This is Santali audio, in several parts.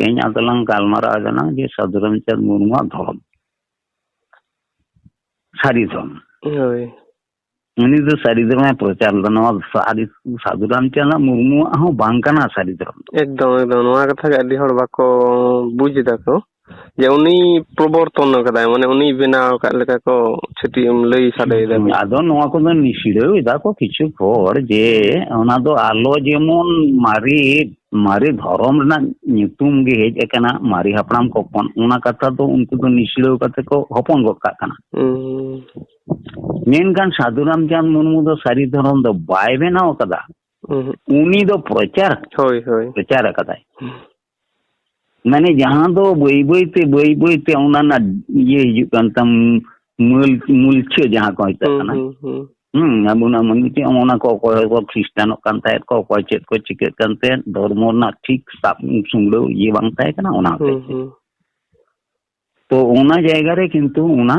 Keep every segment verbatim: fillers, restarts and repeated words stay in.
ᱛᱮᱦᱮᱧ ᱟᱫᱚᱞᱟᱝ ᱜᱟᱞᱢᱟᱨᱟᱣ ᱮᱫᱟᱞᱟᱝ ᱡᱮ ᱥᱟᱹᱫᱷᱩ ᱨᱟᱢᱪᱟᱸᱫᱽ ᱢᱩᱨᱢᱩᱣᱟᱜ ᱫᱷᱚᱨᱚᱢ, ᱥᱟᱹᱨᱤ ᱫᱷᱚᱨᱚᱢ᱾ ᱦᱳᱭ᱾ ᱩᱱᱤ ᱫᱚ ᱥᱟᱹᱨᱤ ᱫᱷᱚᱨᱚᱢᱮ ᱯᱨᱚᱪᱟᱨ ᱞᱮᱫᱟ᱾ ᱱᱚᱣᱟ ᱥᱟᱹᱨᱤ, ᱥᱟᱹᱫᱷᱩ ᱨᱟᱢᱪᱟᱸᱫᱽ ᱢᱩᱨᱢᱩᱣᱟᱜ ᱦᱚᱸ ᱵᱟᱝ ᱠᱟᱱᱟ ᱥᱟᱹᱨᱤ ᱫᱷᱚᱨᱚᱢ ᱫᱚ᱾ ᱮᱠᱫᱚᱢ, ᱮᱠᱫᱚᱢ᱾ ᱱᱚᱣᱟ ᱠᱟᱛᱷᱟ ᱜᱮ ᱟᱹᱰᱤ ᱦᱚᱲ ᱵᱟᱠᱚ ᱵᱩᱡᱽ ᱮᱫᱟ ᱠᱚ, ᱡᱮ ᱩᱱᱤ ᱯᱨᱚᱵᱚᱨᱛᱚᱱ ᱟᱠᱟᱫᱟᱭ, ᱢᱟᱱᱮ ᱩᱱᱤ ᱵᱮᱱᱟᱣ ᱟᱠᱟᱫ ᱞᱮᱠᱟ ᱠᱚ ᱪᱷᱟᱹᱴᱤᱭᱟᱹᱢ ᱞᱟᱹᱭ ᱥᱟᱰᱮᱭᱮᱫᱟ ᱠᱚ᱾ ᱟᱫᱚ ᱱᱚᱣᱟ ᱠᱚᱫᱚ ᱱᱤᱥᱲᱟᱹᱣ ᱮᱫᱟ ᱠᱚ ᱠᱤᱪᱷᱩ ᱦᱚᱲ, ᱡᱮ ᱚᱱᱟ ᱫᱚ ᱟᱞᱚ ᱡᱮᱢᱚᱱ ᱢᱟᱨᱮ, ᱢᱟᱨᱮ ᱫᱷᱚᱨᱚᱢ ᱨᱮᱱᱟᱜ ᱧᱩᱛᱩᱢ ᱜᱮ ᱦᱮᱡ ᱟᱠᱟᱱᱟ ᱢᱟᱨᱮ ᱦᱟᱯᱲᱟᱢ ᱠᱚ ᱠᱷᱚᱱ, ᱚᱱᱟ ᱠᱟᱛᱷᱟ ᱫᱚ ᱩᱱᱠᱩ ᱫᱚ ᱱᱤᱥᱲᱟᱹᱣ ᱠᱟᱛᱮ ᱠᱚ ᱦᱚᱯᱚᱱ ᱜᱚᱫ ᱠᱟᱜ ᱠᱟᱱᱟ᱾ ᱦᱩᱸ᱾ ᱢᱮᱱᱠᱷᱟᱱ ᱥᱟᱹᱫᱷᱩ ᱨᱟᱢᱪᱟᱸᱫᱽ ᱢᱩᱨᱢᱩ ᱫᱚ ᱥᱟᱹᱨᱤ ᱫᱷᱚᱨᱚᱢ ᱫᱚ ᱵᱟᱭ ᱵᱮᱱᱟᱣ ᱟᱠᱟᱫᱟ᱾ ᱦᱩᱸ᱾ ᱩᱱᱤ ᱫᱚ ᱯᱨᱚᱪᱟᱨ, ᱦᱳᱭ, ᱦᱳᱭ᱾ ᱯᱨᱚᱪᱟᱨ ᱟᱠᱟᱫᱟᱭ᱾ ᱦᱩᱸ᱾ ᱢᱟᱱᱮ ᱡᱟᱦᱟᱸ ᱫᱚ ᱵᱟᱹᱭ ᱵᱟᱹᱭ ᱛᱮ, ᱵᱟᱹᱭ ᱵᱟᱹᱭ ᱛᱮ ᱚᱱᱟ ᱨᱮᱱᱟᱜ ᱤᱭᱟᱹ ᱦᱤᱡᱩᱜ ᱠᱟᱱ ᱛᱟᱢ, ᱢᱩᱞ-, ᱢᱩᱞᱪᱷᱟᱹ ᱡᱟᱦᱟᱸ ᱠᱚ ᱢᱮᱛᱟᱜ ᱦᱩᱸ, ᱠᱟᱱᱟ᱾ ᱦᱩᱸ, ᱦᱩᱸ᱾ ᱦᱩᱸ, ᱟᱵᱚᱱᱟᱜ ᱢᱟᱹᱱᱢᱤ ᱴᱷᱮᱱ ᱚᱱᱟ ᱠᱚ ᱚᱠᱚᱭ ᱠᱚ ᱠᱷᱨᱤᱥᱴᱟᱱᱚᱜ ᱠᱟᱱ ᱛᱟᱦᱮᱸᱫ ᱠᱚ, ᱚᱠᱚᱭ ᱪᱮᱫ ᱠᱚ ᱪᱤᱠᱟᱹᱜ ᱠᱟᱱ ᱛᱟᱦᱮᱸᱫ, ᱫᱷᱚᱨᱢᱚ ᱨᱮᱱᱟᱜ ᱴᱷᱤᱠ ᱥᱟᱵ ᱥᱩᱢᱲᱟᱹᱣ ᱤᱭᱟᱹ ᱵᱟᱝ ᱛᱟᱦᱮᱸ ᱠᱟᱱᱟ, ᱚᱱᱟ ᱦᱚᱛᱮᱡ ᱦᱩᱸ, ᱛᱮ᱾ ᱦᱩᱸ᱾ ᱛᱚ ᱚᱱᱟ ᱡᱟᱭᱜᱟ ᱨᱮ ᱠᱤᱱᱛᱩ ᱚᱱᱟ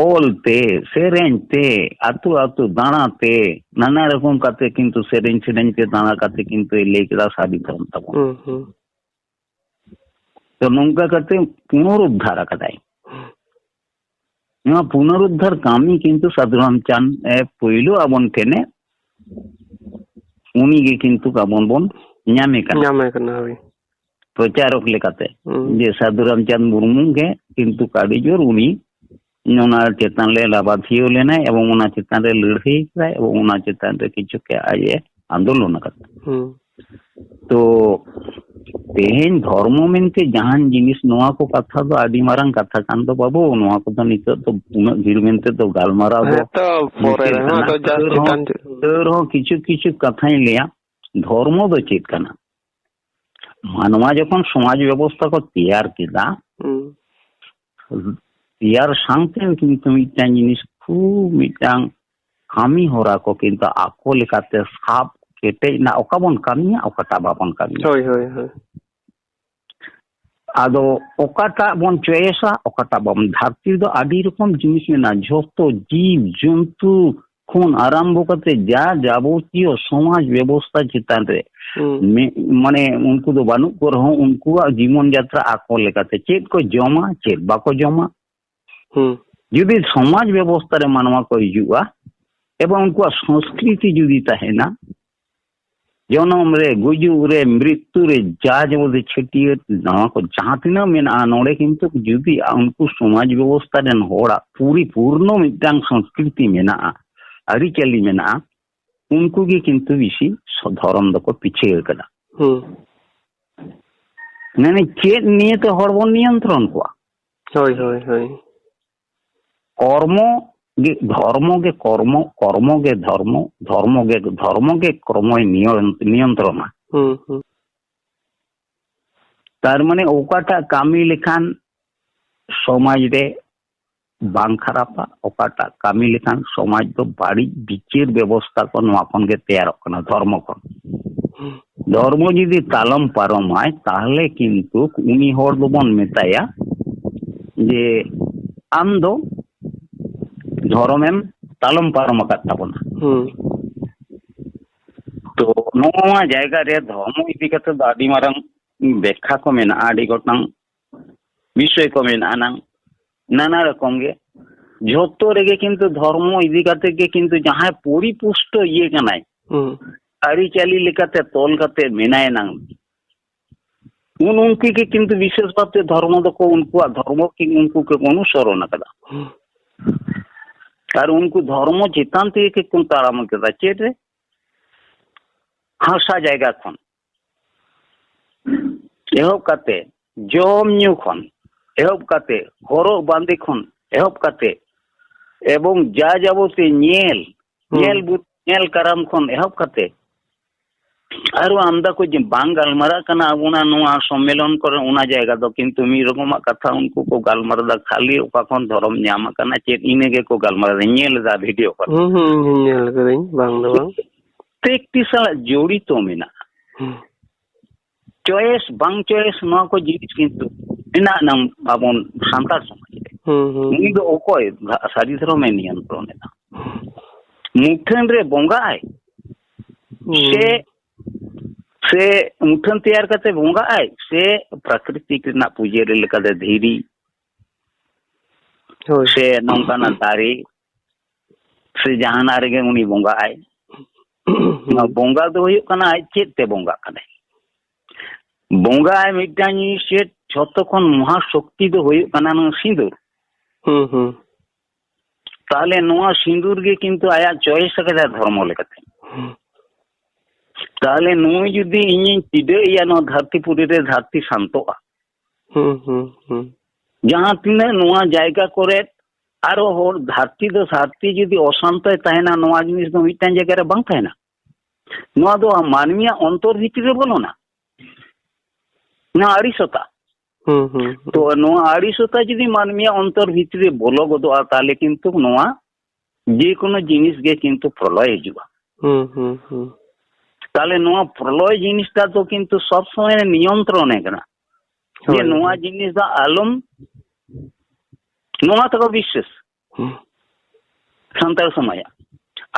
ᱚᱞ ᱛᱮ, ᱥᱮᱨᱮᱧ ᱛᱮ, ᱟᱹᱛᱩ ᱟᱹᱛᱩ ᱫᱟᱬᱟ ᱛᱮ, ᱱᱟᱱᱟ ᱨᱚᱠᱚᱢ ᱠᱟᱛᱮ ᱠᱤᱱᱛᱩ ᱥᱮᱨᱮᱧ, ᱥᱮᱨᱮᱧ ᱛᱮ ᱫᱟᱬᱟ ᱠᱟᱛᱮ ᱠᱤᱱᱛᱩ ᱞᱟᱹᱭ ᱠᱮᱫᱟ ᱥᱟᱹᱨᱤ ᱫᱷᱚᱨᱚᱢ ᱛᱟᱵᱚᱱ᱾ ᱦᱩᱸ, ᱦᱩᱸ᱾ ᱛᱚ ᱱᱚᱝᱠᱟ ᱠᱟᱛᱮ ᱯᱩᱱᱚᱨᱩᱫᱽᱫᱷᱟᱨ ᱟᱠᱟᱫᱟᱭ᱾ ᱱᱚᱣᱟ ᱯᱩᱱᱚᱨᱩᱫᱽᱫᱷᱟᱨ ᱠᱟᱹᱢᱤ ᱠᱤᱱᱛᱩ ᱥᱟᱹᱫᱷᱩ ᱨᱟᱢᱪᱟᱸᱫᱽ ᱮ ᱯᱳᱭᱞᱳ ᱟᱵᱚᱱ ᱴᱷᱮᱱᱮ, ᱩᱱᱤ ᱜᱮ ᱠᱤᱱᱛᱩ ᱟᱵᱚᱱ ᱵᱚᱱ ᱧᱟᱢᱮ ᱠᱟᱱᱟ᱾ ᱧᱟᱢᱮ ᱠᱟᱱᱟ, ᱦᱳᱭ᱾ ᱯᱨᱚᱪᱟᱨᱚᱠ ᱞᱮᱠᱟᱛᱮ, ᱦᱩᱸ᱾ ᱡᱮ ᱥᱟᱹᱫᱷᱩ ᱨᱟᱢᱪᱟᱸᱫᱽ ᱢᱩᱨᱢᱩ ᱜᱮ ᱠᱤᱱᱛᱩ ᱟᱹᱰᱤ ᱡᱳᱨ ᱩᱱᱤ ᱚᱱᱟ ᱪᱮᱛᱟᱱ ᱨᱮ ᱞᱟᱵᱟᱫᱷᱤᱭᱟᱹ ᱞᱮᱱᱟᱭ ᱮᱵᱚᱝ ᱚᱱᱟ ᱪᱮᱛᱟᱱ ᱨᱮ ᱞᱟᱹᱲᱦᱟᱹᱭ ᱠᱮᱫᱟᱭ ᱮᱵᱚᱝ ᱚᱱᱟ ᱪᱮᱛᱟᱱ ᱨᱮ ᱠᱤᱪᱷᱩ ᱠᱮ ᱟᱡ ᱮ ᱟᱱᱫᱳᱞᱚᱱ ᱟᱠᱟᱫᱟ᱾ ᱦᱩᱸ᱾ ᱛᱚ ᱛᱮᱦᱮᱧ ᱫᱷᱚᱨᱢᱚ ᱢᱮᱱᱛᱮ ᱡᱟᱦᱟᱱ ᱡᱤᱱᱤᱥ, ᱱᱚᱣᱟ ᱠᱚ ᱠᱟᱛᱷᱟ ᱫᱚ ᱟᱹᱰᱤ ᱢᱟᱨᱟᱝ ᱠᱟᱛᱷᱟ ᱠᱟᱱ ᱫᱚ ᱵᱟᱹᱵᱩ᱾ ᱱᱚᱣᱟ ᱠᱚᱫᱚ ᱱᱤᱛᱚᱜ ᱫᱚ ᱩᱱᱟᱹᱜ ᱵᱷᱤᱲ ᱢᱮᱱᱛᱮ ᱫᱚ ᱜᱟᱞᱢᱟᱨᱟᱣ ᱫᱚ ᱦᱮᱸ ᱛᱚ, ᱯᱚᱨᱮ ᱢᱩᱥᱠᱤᱞ ᱨᱮᱦᱚᱸ ᱠᱟᱱᱟ᱾ ᱟᱫᱚ ᱡᱟ ᱛᱟᱹᱣ ᱨᱮᱦᱚᱸ, ᱪᱮᱛᱟᱱ ᱪᱮ- ᱛᱟᱹᱣ ᱨᱮᱦᱚᱸ ᱠᱤᱪᱷᱩ ᱠᱤᱪᱷᱩ ᱠᱟᱛᱷᱟᱧ ᱞᱟᱹᱭᱟ᱾ ᱫᱷᱚᱨᱢᱚ ᱫᱚ ᱪᱮᱫ ᱠᱟᱱᱟ? ᱢᱟᱱᱣᱟ ᱡᱚᱠᱷᱚᱱ ᱥᱚᱢᱟᱡᱽ ᱵᱮᱵᱚᱥᱛᱷᱟ ᱠᱚ ᱛᱮᱭᱟᱨ ᱠᱮᱫᱟ, ᱦᱩᱸ᱾ ᱛᱮᱭᱟᱨ ᱥᱟᱶᱛᱮ ᱠᱤᱱᱛᱩ ᱢᱤᱫᱴᱟᱝ ᱡᱤᱱᱤᱥ ᱠᱷᱩᱵ ᱢᱤᱫᱴᱟᱝ ᱠᱟᱹᱢᱤ ᱦᱚᱨᱟ ᱠᱚ ᱠᱤᱱᱛᱩ ᱟᱠᱚ ᱞᱮᱠᱟᱛᱮ ᱥᱟᱵ ᱠᱮᱴᱮᱡ ᱨᱮᱱᱟᱜ ᱚᱠᱟ ᱵᱚᱱ ᱠᱟᱹᱢᱤᱭᱟ, ᱚᱠᱟᱴᱟᱜ ᱵᱟᱵᱚᱱ ᱠᱟᱹᱢᱤᱭᱟ᱾ ᱦᱳᱭ, ᱦᱳᱭ, ᱦᱳᱭ᱾ ᱟᱫᱚ ᱚᱠᱟᱴᱟᱜ ᱵᱚᱱ ᱪᱚᱭᱮᱥᱟ, ᱚᱠᱟᱴᱟᱜ ᱵᱟᱵᱚᱱ, ᱫᱷᱟᱹᱨᱛᱤ ᱫᱚ ᱟᱹᱰᱤ ᱨᱚᱠᱚᱢ ᱡᱤᱱᱤᱥ ᱢᱮᱱᱟᱜᱼᱟ, ᱡᱷᱚᱛᱚ ᱡᱤᱵᱽ ᱡᱚᱱᱛᱩ ᱠᱷᱚᱱ ᱟᱨᱟᱢᱵᱷᱚ ᱠᱟᱛᱮ ᱡᱟ ᱡᱟᱵᱚᱛᱤᱭᱚ ᱥᱚᱢᱟᱡᱽ ᱵᱮᱵᱚᱥᱛᱷᱟ ᱪᱮᱛᱟᱱ ᱨᱮ ᱦᱩᱸ᱾ ᱢᱮ-, ᱢᱟᱱᱮ ᱩᱱᱠᱩ ᱫᱚ ᱵᱟᱹᱱᱩᱜ ᱠᱚ ᱨᱮᱦᱚᱸ ᱩᱱᱠᱩᱣᱟᱜ ᱡᱤᱵᱚᱱ ᱡᱟᱛᱨᱟ ᱟᱠᱚ ᱞᱮᱠᱟᱛᱮ ᱪᱮᱫ ᱠᱚ ᱡᱚᱢᱟ, ᱪᱮᱫ ᱵᱟᱠᱚ ᱡᱚᱢᱟ᱾ ᱦᱩᱸ᱾ ᱡᱩᱫᱤ ᱥᱚᱢᱟᱡᱽ ᱵᱮᱵᱚᱥᱛᱷᱟ ᱨᱮ ᱢᱟᱱᱣᱟ ᱠᱚ ᱦᱤᱡᱩᱜᱼᱟ ᱮᱵᱚᱝ ᱩᱱᱠᱩᱣᱟᱜ ᱥᱚᱸᱥᱠᱨᱤᱛᱤ ᱡᱩᱫᱤ ᱛᱟᱦᱮᱱᱟ, ᱡᱚᱱᱚᱢ ᱨᱮ, ᱜᱩᱡᱩᱜ ᱨᱮ, ᱢᱨᱤᱛᱭᱩ ᱨᱮ, ᱡᱟ ᱡᱟᱵᱚᱛᱤ ᱪᱷᱟᱹᱴᱭᱟᱹᱨ, ᱱᱚᱣᱟ ᱠᱚ ᱡᱟᱦᱟᱸ ᱛᱤᱱᱟᱹᱜ ᱢᱮᱱᱟᱜᱼᱟ, ᱱᱚᱰᱮ ᱠᱤᱱᱛᱩ ᱡᱩᱫᱤ ᱩᱱᱠᱩ ᱥᱚᱢᱟᱡᱽ ᱵᱮᱵᱚᱥᱛᱷᱟ ᱨᱮᱱ ᱦᱚᱲᱟᱜ ᱯᱩᱨᱤ ᱯᱩᱨᱱᱚ ᱢᱤᱫᱴᱟᱝ ᱥᱚᱸᱥᱠᱨᱤᱛᱤ ᱢᱮᱱᱟᱜᱼᱟ, ᱟᱹᱨᱤᱪᱟᱹᱞᱤ ᱢᱮᱱᱟᱜᱼᱟ, ᱩᱱᱠᱩ ᱜᱮ ᱠᱤᱱᱛᱩ ᱵᱮᱥᱤ ᱥᱚ-, ᱫᱷᱚᱨᱚᱢ ᱫᱚᱠᱚ ᱯᱤᱪᱷᱟᱹ ᱟᱠᱟᱫᱟ᱾ ᱦᱩᱸ᱾ ᱢᱟᱱᱮ ᱪᱮᱫ ᱱᱤᱭᱮᱛᱮ ᱦᱚᱲ ᱵᱚᱱ ᱱᱤᱭᱚᱱᱛᱨᱚᱱ ᱠᱚᱣᱟ? ᱦᱳᱭ, ᱦᱳᱭ, ᱦᱳᱭ᱾ ᱠᱚᱨᱢᱚ ᱜᱮ ᱫᱷᱚᱨᱢᱚ ᱜᱮ ᱠᱚᱨᱢᱚ, ᱠᱚᱨᱢᱚ ᱜᱮ ᱫᱷᱚᱨᱢᱚ, ᱫᱷᱚᱨᱢᱚ ᱜᱮ, ᱫᱷᱚᱨᱢᱚ ᱜᱮ ᱠᱚᱨᱢᱚᱭ ᱱᱤᱭᱚᱱ-, ᱱᱤᱭᱚᱱᱛᱨᱚᱱᱟ᱾ ᱦᱩᱸ, ᱦᱩᱸ᱾ ᱛᱟᱨ ᱢᱟᱱᱮ ᱚᱠᱟᱴᱟᱜ ᱠᱟᱹᱢᱤ ᱞᱮᱠᱷᱟᱱ ᱥᱚᱢᱟᱡᱽ ᱨᱮ ᱵᱟᱝ ᱠᱷᱟᱨᱟᱯᱟ, ᱚᱠᱟᱴᱟᱜ ᱠᱟᱹᱢᱤ ᱞᱮᱠᱷᱟᱱ ᱥᱚᱢᱟᱡᱽ ᱫᱚ ᱵᱟᱹᱲᱤᱡ ᱵᱤᱪᱟᱹᱨ ᱵᱮᱵᱚᱥᱛᱷᱟ ᱠᱚ ᱱᱚᱣᱟ ᱠᱷᱚᱱ ᱜᱮ ᱛᱮᱭᱟᱨᱚᱜ ᱠᱟᱱᱟ, ᱫᱷᱚᱨᱢᱚ ᱠᱷᱚᱱ᱾ ᱦᱩᱸ᱾ ᱫᱷᱚᱨᱢᱚ ᱡᱩᱫᱤ ᱛᱟᱞᱚᱢ ᱯᱟᱨᱚᱢᱟᱭ, ᱛᱟᱦᱞᱮ ᱠᱤᱱᱛᱩ ᱩᱱᱤ ᱦᱚᱲ ᱫᱚᱵᱚᱱ ᱢᱮᱛᱟᱭᱟ ᱡᱮ, "ᱟᱢ ᱫᱚ ᱫᱷᱚᱨᱚᱢᱮᱢ ᱛᱟᱞᱚᱢ ᱯᱟᱨᱚᱢ ᱟᱠᱟᱫ ᱛᱟᱵᱚᱱᱟ᱾" ᱦᱩᱸ᱾ ᱛᱚ, ᱱᱚᱣᱟ ᱡᱟᱭᱜᱟ ᱨᱮ ᱫᱷᱚᱨᱢᱚ ᱤᱫᱤ ᱠᱟᱛᱮ ᱫᱚ ᱟᱹᱰᱤ ᱢᱟᱨᱟᱝ ᱵᱮᱠᱠᱷᱟ ᱠᱚ ᱢᱮᱱᱟᱜᱼᱟ, ᱟᱹᱰᱤ ᱜᱚᱴᱟᱝ ᱵᱤᱥᱚᱭ ᱠᱚ ᱢᱮᱱᱟᱜᱼᱟ ᱱᱟᱝ, ᱱᱟᱱᱟ ᱨᱚᱠᱚᱢ ᱜᱮ᱾ ᱡᱷᱚᱛᱚ ᱨᱮᱜᱮ ᱠᱤᱱᱛᱩ ᱫᱷᱚᱨᱢᱚ ᱤᱫᱤ ᱠᱟᱛᱮ ᱜᱮ ᱠᱤᱱᱛᱩ ᱡᱟᱦᱟᱸᱭ ᱯᱚᱨᱤᱯᱩᱥᱴᱚ ᱤᱭᱟᱹ ᱠᱟᱱᱟᱭ, ᱦᱩᱸ᱾ ᱟᱹᱨᱤᱪᱟᱹᱞᱤ ᱞᱮᱠᱟᱛᱮ ᱛᱚᱞ ᱠᱟᱛᱮ ᱢᱮᱱᱟᱭ ᱱᱟᱝ, ᱩᱱ ᱩᱱᱠᱩ ᱜᱮ ᱠᱤᱱᱛᱩ ᱵᱤᱥᱮᱥ ᱵᱷᱟᱵᱛᱮ ᱫᱷᱚᱨᱢᱚ ᱫᱚᱠᱚ, ᱩᱱᱠᱩᱣᱟᱜ ᱫᱷᱚᱨᱢᱚ ᱠᱤ ᱩᱱᱠᱩ ᱠᱚ ᱚᱱᱩᱥᱚᱨᱚᱱ ᱟᱠᱟᱫᱟ᱾ ᱦᱩᱸ᱾ ᱟᱨ ᱩᱱᱠᱩ ᱫᱷᱚᱨᱢᱚ ᱪᱮᱛᱟᱱ ᱛᱮᱜᱮ ᱠᱚ ᱛᱟᱲᱟᱢ ᱠᱮᱫᱟ᱾ ᱪᱮᱫ ᱨᱮ? ᱦᱟᱥᱟ ᱡᱟᱭᱜᱟ ᱠᱷᱚᱱ ᱮᱦᱚᱵ ᱠᱟᱛᱮ, ᱡᱚᱢ ᱧᱩ ᱠᱷᱚᱱ ᱮᱦᱚᱵ ᱠᱟᱛᱮ, ᱦᱚᱨᱚᱜ ᱵᱟᱸᱫᱮ ᱠᱷᱚᱱ ᱮᱦᱚᱵ ᱠᱟᱛᱮ, ᱮᱵᱚᱝ ᱡᱟ ᱡᱟᱵᱚᱛᱤ ᱧᱮᱞ, ᱦᱩᱸ᱾ ᱧᱮᱞ ᱵᱩ-, ᱧᱮᱞ ᱠᱟᱨᱟᱢ ᱠᱷᱚᱱ ᱮᱦᱚᱵ ᱠᱟᱛᱮ, ᱟᱨᱚ ᱟᱢᱫᱟ ᱠᱚ ᱡᱮ ᱵᱟᱝ ᱜᱟᱞᱢᱟᱨᱟᱜ ᱠᱟᱱᱟ ᱟᱵᱚᱱᱟᱜ ᱱᱚᱣᱟ ᱥᱚᱢᱢᱮᱞᱚᱱ ᱠᱚᱨᱮ, ᱚᱱᱟ ᱡᱟᱭᱜᱟ ᱫᱚ ᱠᱤᱱᱛᱩ ᱢᱤᱫ ᱨᱚᱠᱚᱢᱟᱜ ᱠᱟᱛᱷᱟ ᱩᱱᱠᱩ ᱠᱚ ᱜᱟᱞᱢᱟᱨᱟᱣ ᱮᱫᱟ, ᱠᱷᱟᱹᱞᱤ ᱚᱠᱟ ᱠᱷᱚᱱ ᱫᱷᱚᱨᱚᱢ ᱧᱟᱢ ᱟᱠᱟᱱᱟ ᱪᱮᱫ, ᱤᱱᱟᱹ ᱜᱮᱠᱚ ᱜᱟᱞᱢᱟᱨᱟᱣ ᱮᱫᱟ᱾ ᱧᱮᱞ ᱮᱫᱟ ᱵᱷᱤᱰᱤᱭᱳ ᱠᱚᱨᱮ᱾ ᱦᱩᱸ, ᱦᱩᱸ, ᱤᱧ ᱦᱚᱸᱧ ᱧᱮᱞ ᱠᱟᱹᱫᱟᱹᱧ, ᱵᱟᱝ ᱫᱚ ᱵᱟᱝ᱾ ᱯᱨᱮᱠᱴᱤᱥ ᱥᱟᱞᱟᱜ ᱡᱚᱲᱤᱛᱚ ᱢᱮᱱᱟᱜᱼᱟ᱾ ᱦᱩᱸ᱾ ᱪᱚᱭᱮᱥ ᱵᱟᱝ ᱪᱚᱭᱮᱥ ᱱᱚᱣᱟ ᱠᱚ ᱡᱤᱱᱤᱥ ᱠᱤᱱᱛᱩ ᱢᱮᱱᱟᱜ ᱱᱟᱝ ᱟᱵᱚᱱ ᱥᱟᱱᱛᱟᱲ ᱥᱚᱢᱟᱡᱽ ᱨᱮ᱾ ᱦᱩᱸ, ᱦᱩᱸ᱾ ᱩᱱᱤ ᱫᱚ ᱚᱠᱚᱭ ᱥᱟᱹᱨᱤ ᱫᱷᱚᱨᱚᱢᱮ ᱱᱤᱭᱚᱱᱛᱨᱚᱱ ᱮᱫᱟ? ᱢᱩᱴᱷᱟᱹᱱ ᱨᱮ ᱵᱚᱸᱜᱟᱜ ᱟᱭ ᱦᱩᱸ᱾ ᱥᱮ ᱥᱮ ᱢᱩᱴᱷᱟᱹᱱ ᱛᱮᱭᱟᱨ ᱠᱟᱛᱮ ᱵᱚᱸᱜᱟᱜ ᱟᱭ, ᱥᱮ ᱯᱨᱟᱠᱨᱤᱛᱤᱠ ᱨᱮᱱᱟᱜ ᱯᱩᱡᱟᱹ ᱨᱮ ᱞᱮᱠᱟᱛᱮ ᱫᱷᱤᱨᱤ, ᱦᱳᱭ᱾ ᱥᱮ ᱱᱚᱝᱠᱟᱱᱟᱜ ᱫᱟᱨᱮ, ᱥᱮ ᱡᱟᱦᱟᱱᱟᱜ ᱨᱮᱜᱮ ᱩᱱᱤ ᱵᱚᱸᱜᱟᱜ ᱟᱭ? ᱱᱚᱣᱟ ᱵᱚᱸᱜᱟ ᱫᱚ ᱦᱩᱭᱩᱜ ᱠᱟᱱᱟ ᱟᱡ ᱪᱮᱫ ᱛᱮ ᱵᱚᱸᱜᱟᱜ ᱠᱟᱱᱟᱭ? ᱵᱚᱸᱜᱟ ᱟᱭ ᱢᱤᱫᱴᱟᱝ ᱡᱤᱱᱤᱥ ᱪᱮᱫ, ᱡᱷᱚᱛᱚ ᱠᱷᱚᱱ ᱢᱚᱦᱟ ᱥᱚᱠᱛᱤ ᱫᱚ ᱦᱩᱭᱩᱜ ᱠᱟᱱᱟ ᱱᱚᱣᱟ ᱥᱤᱸᱫᱩᱨ᱾ ᱦᱩᱸ, ᱦᱩᱸ᱾ ᱛᱟᱦᱞᱮ ᱱᱚᱣᱟ ᱥᱤᱸᱫᱩᱨ ᱜᱮ ᱠᱤᱱᱛᱩ ᱟᱭᱟᱜ choice ᱟᱠᱟᱫᱟᱭ ᱫᱷᱚᱨᱢᱚ ᱞᱮᱠᱟᱛᱮ᱾ ᱦᱩᱸ᱾ ᱛᱟᱦᱞᱮ ᱱᱩᱭ ᱡᱩᱫᱤ ᱤᱧᱤᱧ ᱴᱤᱰᱟᱹᱜ ᱮᱭᱟ ᱱᱚᱣᱟ ᱫᱷᱟᱹᱨᱛᱤ ᱯᱩᱨᱤ ᱨᱮ, ᱫᱷᱟᱹᱨᱛᱤ ᱥᱟᱱᱛᱚᱜᱼᱟ᱾ ᱦᱩᱸ, ᱦᱩᱸ, ᱦᱩᱸ᱾ ᱡᱟᱦᱟᱸ ᱛᱤᱱᱟᱹᱜ ᱱᱚᱣᱟ ᱡᱟᱭᱜᱟ ᱠᱚᱨᱮ ᱟᱨᱚ ᱦᱚᱲ, ᱫᱷᱟᱹᱨᱛᱤ ᱫᱚ, ᱫᱷᱟᱹᱨᱛᱤ ᱡᱩᱫᱤ ᱚᱥᱟᱱᱛᱚᱭ ᱛᱟᱦᱮᱱᱟ, ᱱᱚᱣᱟ ᱡᱤᱱᱤᱥ ᱫᱚ ᱢᱤᱫᱴᱟᱝ ᱡᱟᱭᱜᱟ ᱨᱮ ᱵᱟᱝ ᱛᱟᱦᱮᱱᱟ᱾ ᱱᱚᱣᱟ ᱫᱚ ᱢᱟᱹᱱᱢᱤᱭᱟᱜ ᱚᱱᱛᱚᱨ ᱵᱷᱤᱛᱨᱤ ᱨᱮ ᱵᱚᱞᱚᱱᱟ, ᱱᱚᱣᱟ ᱟᱹᱲᱤᱥᱚᱛᱟ᱾ ᱦᱩᱸ, ᱦᱩᱸ, ᱦᱩᱸ᱾ ᱛᱚ ᱱᱚᱣᱟ ᱟᱹᱲᱤᱥᱚᱛᱟ ᱡᱩᱫᱤ ᱢᱟᱹᱱᱢᱤᱭᱟᱜ ᱚᱱᱛᱚᱨ ᱵᱷᱤᱛᱨᱤ ᱨᱮ ᱵᱚᱞᱚ ᱜᱚᱫᱚᱜᱼᱟ, ᱛᱟᱦᱞᱮ ᱠᱤᱱᱛᱩ ᱱᱚᱣᱟ ᱡᱮᱠᱳᱱᱳ ᱡᱤᱱᱤᱥ ᱜᱮ ᱠᱤᱱᱛᱩ ᱯᱨᱚᱞᱚᱭ ᱦᱤᱡᱩᱜᱼᱟ᱾ ᱦᱩᱸ, ᱦᱩᱸ, ᱦᱩᱸ᱾ ᱛᱟᱦᱞᱮ ᱱᱚᱣᱟ ᱯᱨᱚᱞᱚᱭ ᱡᱤᱱᱤᱥᱴᱟ ᱫᱚ ᱠᱤᱱᱛᱩ ᱥᱚᱵ ᱥᱚᱢᱚᱭ ᱱᱤᱭᱚᱱᱛᱨᱚᱱᱮ ᱠᱟᱱᱟ, ᱡᱮ ᱦᱳᱭ, ᱱᱚᱣᱟ ᱦᱳᱭ᱾ ᱡᱤᱱᱤᱥ ᱫᱚ ᱟᱞᱚᱢ, ᱱᱚᱣᱟ ᱛᱟᱠᱚ ᱵᱤᱥᱥᱟᱹᱥ᱾ ᱦᱩᱸ᱾ ᱥᱟᱱᱛᱟᱲ ᱥᱚᱢᱟᱡᱟᱜ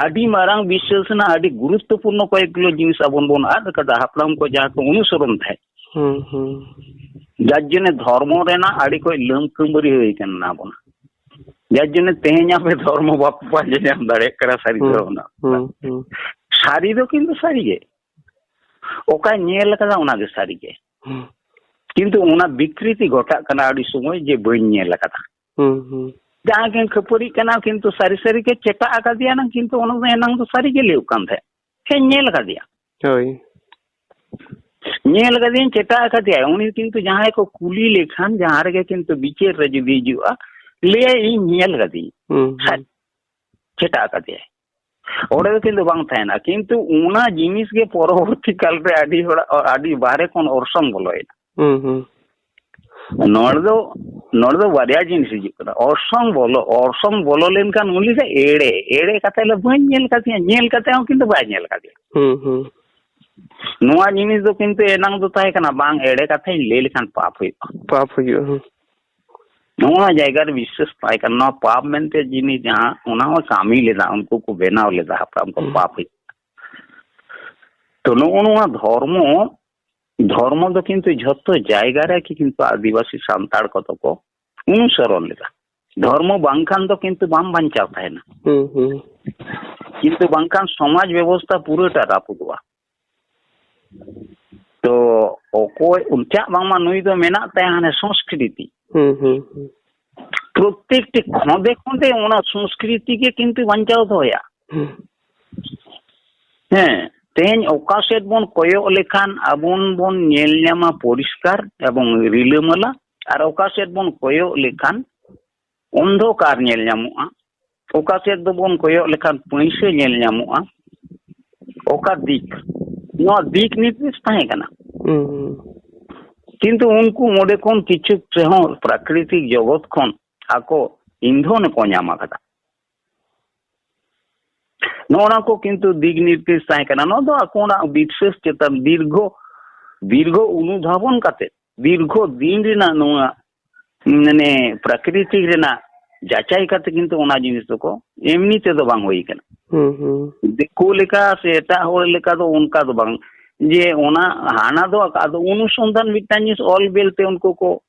ᱟᱹᱰᱤ ᱢᱟᱨᱟᱝ ᱵᱤᱥᱥᱟᱹᱥ ᱨᱮᱱᱟᱜ ᱟᱹᱰᱤ ᱜᱩᱨᱩᱛᱛᱚᱯᱩᱨᱱᱚ ᱠᱚᱭᱮᱠ ᱜᱩᱞᱳ ᱡᱤᱱᱤᱥ ᱟᱵᱚᱱ ᱵᱚᱱ ᱟᱫ ᱟᱠᱟᱫᱟ, ᱦᱟᱯᱲᱟᱢ ᱠᱚ ᱡᱟᱦᱟᱸ ᱠᱚ ᱚᱱᱩᱥᱚᱨᱚᱱ ᱛᱟᱦᱮᱸᱫ᱾ ᱦᱩᱸ, ᱦᱩᱸ᱾ ᱡᱟᱨ ᱡᱚᱱᱱᱮ ᱫᱷᱚᱨᱢᱚ ᱨᱮᱱᱟᱜ ᱟᱹᱰᱤ ᱠᱚᱡ ᱞᱟᱹᱢ ᱠᱟᱹᱢᱵᱟᱹᱨᱤ ᱦᱩᱭ ᱠᱟᱱᱟ ᱵᱚᱱᱟ᱾ ᱡᱟᱨ ᱡᱚᱱᱱᱮ ᱛᱮᱦᱮᱧ ᱟᱯᱮ ᱫᱷᱚᱨᱢᱚ ᱵᱟᱯᱮ ᱯᱟᱸᱡᱟ ᱧᱟᱢ ᱫᱟᱲᱮᱭᱟᱜ ᱠᱟᱱᱟ, ᱥᱟᱹᱨᱤ ᱦᱩᱸ, ᱫᱷᱚᱨᱚᱢ ᱨᱮᱱᱟᱜ᱾ ᱦᱩᱸ, ᱦᱩᱸ᱾ ᱥᱟᱹᱨᱤ ᱫᱚ ᱠᱤᱱᱛᱩ ᱥᱟᱹᱨᱤ ᱜᱮ᱾ ᱚᱠᱟᱧ ᱧᱮᱞ ᱟᱠᱟᱫᱟ ᱚᱱᱟ ᱜᱮ ᱥᱟᱹᱨᱤ ᱜᱮ᱾ ᱦᱩᱸ᱾ ᱠᱤᱱᱛᱩ ᱚᱱᱟ ᱵᱤᱠᱨᱤᱛᱤ ᱜᱷᱚᱴᱟᱜ ᱠᱟᱱᱟ ᱟᱹᱰᱤ ᱥᱚᱢᱚᱭ ᱡᱮ ᱵᱟᱹᱧ ᱧᱮᱞ ᱟᱠᱟᱫᱟ᱾ ᱦᱩᱸ, ᱦᱩᱸ᱾ ᱡᱟᱦᱟᱸᱭ ᱠᱤᱱ ᱠᱷᱟᱹᱯᱟᱹᱨᱤᱜ ᱠᱟᱱᱟ, ᱠᱤᱱᱛᱩ ᱥᱟᱹᱨᱤ ᱥᱟᱹᱨᱤ ᱜᱮ ᱪᱮᱴᱟᱜ ᱟᱠᱟᱫᱮᱭᱟ ᱱᱟᱝ, ᱠᱤᱱᱛᱩ ᱚᱱᱟ ᱫᱚ ᱮᱱᱟᱝ ᱫᱚ ᱥᱟᱹᱨᱤ ᱜᱮ ᱞᱟᱹᱭᱚᱜ ᱠᱟᱱ ᱛᱟᱦᱮᱸᱫ᱾ ᱦᱮᱸ, ᱧᱮᱞ ᱟᱠᱟᱫᱮᱭᱟ᱾ ᱦᱳᱭ᱾ ᱧᱮᱞ ᱟᱠᱟᱫᱮᱭᱟᱹᱧ, ᱪᱮᱴᱟᱜ ᱟᱠᱟᱫᱮᱭᱟᱭ᱾ ᱩᱱᱤ ᱠᱤᱱᱛᱩ ᱡᱟᱦᱟᱸᱭ ᱠᱚ ᱠᱩᱞᱤ ᱞᱮᱠᱷᱟᱱ, ᱡᱟᱦᱟᱸ ᱨᱮᱜᱮ ᱠᱤᱱᱛᱩ ᱵᱤᱪᱟᱹᱨ ᱨᱮ ᱡᱩᱫᱤ ᱦᱤᱡᱩᱜᱼᱟ, ᱞᱟᱹᱭᱟᱭ, "ᱤᱧ ᱧᱮᱞ ᱟᱠᱟᱫᱮᱭᱟᱹᱧ, ᱦᱩᱸ, ᱦᱩᱸ᱾ ᱥᱟᱹᱨᱤ ᱪᱮᱴᱟᱜ ᱟᱠᱟᱫᱮᱭᱟᱭ᱾" ᱚᱸᱰᱮ ᱫᱚ ᱠᱤᱱᱛᱩ ᱵᱟᱝ ᱛᱟᱦᱮᱱᱟ᱾ ᱠᱤᱱᱛᱩ ᱚᱱᱟ ᱡᱤᱱᱤᱥ ᱜᱮ ᱯᱚᱨᱚᱵᱚᱨᱛᱤ ᱠᱟᱞ ᱨᱮ ᱟᱹᱰᱤ ᱦᱚᱲᱟᱜ, ᱟᱹᱰᱤ ᱵᱟᱦᱨᱮ ᱠᱷᱚᱱ ᱚᱨᱥᱚᱝ ᱵᱚᱞᱚᱭᱮᱱᱟ᱾ ᱦᱩᱸ, ᱦᱩᱸ᱾ ᱱᱚᱰᱮ ᱫᱚ, ᱱᱚᱰᱮ ᱫᱚ ᱵᱟᱨᱭᱟ ᱡᱤᱱᱤᱥ ᱦᱤᱡᱩᱜ ᱠᱟᱱᱟ᱾ ᱚᱨᱥᱚᱝ ᱵᱚᱞᱚ, ᱚᱨᱥᱚᱝ ᱵᱚᱞᱚ ᱞᱮᱱᱠᱷᱟᱱ ᱩᱱᱤ ᱫᱚ ᱮᱲᱮ, ᱮᱲᱮ ᱠᱟᱛᱮ ᱞᱮ ᱵᱟᱹᱧ ᱧᱮᱞ ᱠᱟᱫᱮᱭᱟ, ᱧᱮᱞ ᱠᱟᱛᱮ ᱦᱚᱸ ᱠᱤᱱᱛᱩ ᱵᱟᱭ ᱧᱮᱞ ᱠᱟᱫᱮᱭᱟ᱾ ᱦᱩᱸ, ᱦᱩᱸ᱾ ᱱᱚᱣᱟ ᱡᱤᱱᱤᱥ ᱫᱚ ᱠᱤᱱᱛᱩ ᱮᱱᱟᱝ ᱫᱚ ᱛᱟᱦᱮᱸ ᱠᱟᱱᱟ, ᱵᱟᱝ ᱮᱲᱮ ᱠᱟᱛᱷᱟᱧ ᱞᱟᱹᱭ ᱞᱮᱠᱷᱟᱱ ᱯᱟᱯ ᱦᱩᱭᱩᱜᱼᱟ᱾ ᱯᱟᱯ ᱦᱩᱭᱩᱜᱼᱟ, ᱦᱩᱸ᱾ ᱱᱚᱣᱟ ᱡᱟᱭᱜᱟ ᱨᱮ ᱵᱤᱥᱥᱟᱹᱥ ᱛᱟᱦᱮᱸ ᱠᱟᱱᱟ, ᱱᱚᱣᱟ ᱯᱟᱯ ᱢᱮᱱᱛᱮ ᱡᱤᱱᱤᱥ ᱡᱟᱦᱟᱸ, ᱚᱱᱟ ᱦᱚᱸ ᱠᱟᱹᱢᱤ ᱞᱮᱫᱟ, ᱩᱱᱠᱩ ᱠᱚ ᱵᱮᱱᱟᱣ ᱞᱮᱫᱟ, ᱦᱟᱯᱲᱟᱢ ᱠᱚ ᱦᱩᱸ᱾ ᱯᱟᱯ ᱦᱩᱭᱩᱜᱼᱟ᱾ ᱛᱚ ᱱᱚᱜᱼᱚ ᱱᱚᱣᱟ ᱫᱷᱚᱨᱢᱚ, ᱫᱷᱚᱨᱢᱚ ᱫᱚ ᱠᱤᱱᱛᱩ ᱡᱷᱚᱛᱚ ᱡᱟᱭᱜᱟ ᱨᱮ ᱠᱤᱱᱛᱩ ᱟᱹᱫᱤᱵᱟᱹᱥᱤ ᱥᱟᱱᱛᱟᱲ ᱠᱚᱫᱚ ᱠᱚ ᱚᱱᱩᱥᱚᱨᱚᱱ ᱞᱮᱫᱟ᱾ ᱫᱷᱚᱨᱢᱚ ᱵᱟᱝᱠᱷᱟᱱ ᱫᱚ ᱠᱤᱱᱛᱩ ᱵᱟᱢ ᱵᱟᱧᱪᱟᱣ ᱛᱟᱦᱮᱱᱟ᱾ ᱦᱩᱸ, ᱦᱩᱸ᱾ ᱠᱤᱱᱛᱩ ᱵᱟᱝᱠᱷᱟᱱ ᱥᱚᱢᱟᱡᱽ ᱵᱮᱵᱚᱥᱛᱷᱟ ᱯᱩᱨᱟᱹᱴᱟ ᱨᱟᱹᱯᱩᱫᱚᱜᱼᱟ᱾ ᱛᱚ ᱚᱠᱚᱭ ᱩᱱᱪᱟᱜ ᱵᱟᱝᱢᱟ ᱱᱩᱭ ᱫᱚ ᱢᱮᱱᱟᱜ ᱛᱟᱭᱟ ᱦᱟᱱᱮ ᱥᱚᱝᱥᱠᱨᱤᱛᱤ᱾ ᱦᱩᱸ, ᱦᱩᱸ, ᱦᱩᱸ᱾ ᱯᱨᱚᱛᱮᱠᱴᱤ ᱠᱷᱚᱸᱫᱮ ᱠᱷᱚᱸᱫᱮ ᱚᱱᱟ ᱥᱚᱝᱥᱠᱨᱤᱛᱤ ᱜᱮ ᱠᱤᱱᱛᱩ ᱵᱟᱧᱪᱟᱣ ᱫᱚᱦᱚᱭᱟ᱾ ᱦᱩᱸ᱾ ᱦᱮᱸ, ᱛᱮᱦᱮᱧ ᱚᱠᱟ ᱥᱮᱫ ᱵᱚᱱ ᱠᱚᱭᱚᱜ ᱞᱮᱠᱷᱟᱱ ᱟᱵᱚᱱ ᱵᱚᱱ ᱧᱮᱞ ᱧᱟᱢᱟ ᱯᱚᱨᱤᱥᱠᱟᱨ ᱮᱵᱚᱝ ᱨᱤᱞᱟᱹᱢᱟᱞᱟ, ᱟᱨ ᱚᱠᱟ ᱥᱮᱫ ᱵᱚᱱ ᱠᱚᱭᱚᱜ ᱞᱮᱠᱷᱟᱱ ᱚᱱᱫᱷᱚᱠᱟᱨ ᱧᱮᱞ ᱧᱟᱢᱚᱜᱼᱟ, ᱚᱠᱟ ᱥᱮᱫ ᱫᱚᱵᱚᱱ ᱠᱚᱭᱚᱜ ᱞᱮᱠᱷᱟᱱ ᱯᱟᱹᱭᱥᱟᱹ ᱧᱮᱞ ᱧᱟᱢᱚᱜᱼᱟ, ᱚᱠᱟ ᱫᱤᱠ, ᱱᱚᱣᱟ ᱫᱤᱠ ᱱᱤᱨᱫᱮᱥ ᱛᱟᱦᱮᱸ ᱠᱟᱱᱟ᱾ ᱦᱩᱸ᱾ ᱠᱤᱱᱛᱩ ᱩᱱᱠᱩ ᱚᱸᱰᱮ ᱠᱷᱚᱱ ᱠᱤᱪᱷᱩ ᱨᱮᱦᱚᱸ ᱯᱨᱟᱠᱨᱤᱛᱤᱠ ᱡᱚᱜᱚᱛ ᱠᱷᱚᱱ ᱟᱠᱚ ᱤᱱᱫᱷᱚᱱ ᱠᱚ ᱧᱟᱢ ᱟᱠᱟᱫᱟ᱾ ᱱᱚᱜᱼᱚ ᱱᱚᱣᱟ ᱠᱚ ᱠᱤᱱᱛᱩ ᱫᱤᱠ ᱱᱤᱨᱫᱮᱥ ᱛᱟᱦᱮᱸ ᱠᱟᱱᱟ᱾ ᱱᱚᱣᱟ ᱫᱚ ᱟᱠᱚ ᱚᱱᱟ ᱵᱤᱥᱥᱟᱹᱥ ᱪᱮᱛᱟᱱ ᱫᱤᱨᱜᱷᱚ, ᱫᱤᱨᱜᱷᱚ ᱚᱱᱩᱫᱷᱟᱵᱚᱱ ᱠᱟᱛᱮ, ᱫᱤᱨᱜᱷᱚ ᱫᱤᱱ ᱨᱮᱱᱟᱜ ᱱᱚᱣᱟ, ᱢᱟᱱᱮ, ᱯᱨᱟᱠᱨᱤᱛᱤᱠ ᱨᱮᱱᱟᱜ ᱡᱟᱪᱟᱭ ᱠᱟᱛᱮ ᱠᱤᱱᱛᱩ ᱚᱱᱟ ᱡᱤᱱᱤᱥ ᱫᱚᱠᱚ ᱮᱢᱱᱤ ᱛᱮᱫᱚ ᱵᱟᱝ ᱦᱩᱭ ᱠᱟᱱᱟ᱾ ᱦᱩᱸ, ᱦᱩᱸ᱾ ᱫᱤᱠᱩ ᱞᱮᱠᱟ ᱥᱮ ᱮᱴᱟᱜ ᱦᱚᱲ ᱞᱮᱠᱟ ᱫᱚ ᱚᱱᱠᱟ ᱫᱚ ᱵᱟᱝ, ᱡᱮ ᱚᱱᱟ ᱦᱟᱱᱟ ᱫᱚ ᱟᱫᱚ ᱚᱱᱩᱥᱚᱱᱫᱷᱟᱱ ᱢᱤᱫᱴᱟᱝ ᱡᱤᱱᱤᱥ ᱚᱞ ᱵᱮᱞ ᱛᱮ ᱩᱱᱠᱩ ᱠᱚ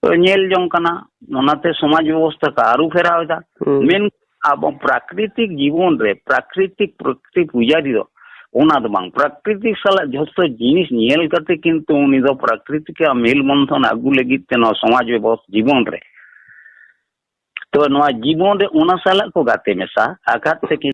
ᱧᱮᱞ ᱡᱚᱝ ᱠᱟᱱᱟ, ᱚᱱᱟᱛᱮ ᱥᱚᱢᱟᱡᱽ ᱵᱮᱵᱚᱥᱛᱷᱟ ᱠᱚ ᱟᱹᱨᱩ ᱯᱷᱮᱨᱟᱣ ᱮᱫᱟ᱾ ᱦᱩᱸ᱾ ᱢᱮᱱ ᱟᱵᱚ ᱯᱨᱟᱠᱨᱤᱛᱤᱠ ᱡᱤᱵᱚᱱ ᱨᱮ ᱯᱨᱟᱠᱨᱤᱛᱤᱠ ᱯᱨᱚᱠᱨᱤᱛᱤ ᱯᱩᱡᱟᱨᱤ ᱫᱚ ᱚᱱᱟ ᱫᱚ ᱵᱟᱝ, ᱯᱨᱟᱠᱨᱤᱛᱤᱠ ᱥᱟᱞᱟᱜ ᱡᱷᱚᱛᱚ ᱡᱤᱱᱤᱥ ᱧᱮᱞ ᱠᱟᱛᱮ ᱠᱤᱱᱛᱩ ᱩᱱᱤ ᱫᱚ ᱯᱨᱟᱠᱨᱤᱛᱤᱠ ᱟᱜ ᱢᱮᱞ ᱵᱚᱱᱫᱷᱚᱱ ᱟᱹᱜᱩ ᱞᱟᱹᱜᱤᱫ ᱛᱮ ᱱᱚᱣᱟ ᱥᱚᱢᱟᱡᱽ ᱵᱮᱵᱚᱥᱛᱷᱟ ᱡᱤᱵᱚᱱ ᱨᱮ, ᱛᱚ ᱱᱚᱣᱟ ᱡᱤᱵᱚᱱ ᱨᱮ ᱚᱱᱟ ᱥᱟᱞᱟᱜ ᱠᱚ ᱜᱟᱛᱮ ᱢᱮᱥᱟ ᱟᱠᱟᱫ ᱛᱮ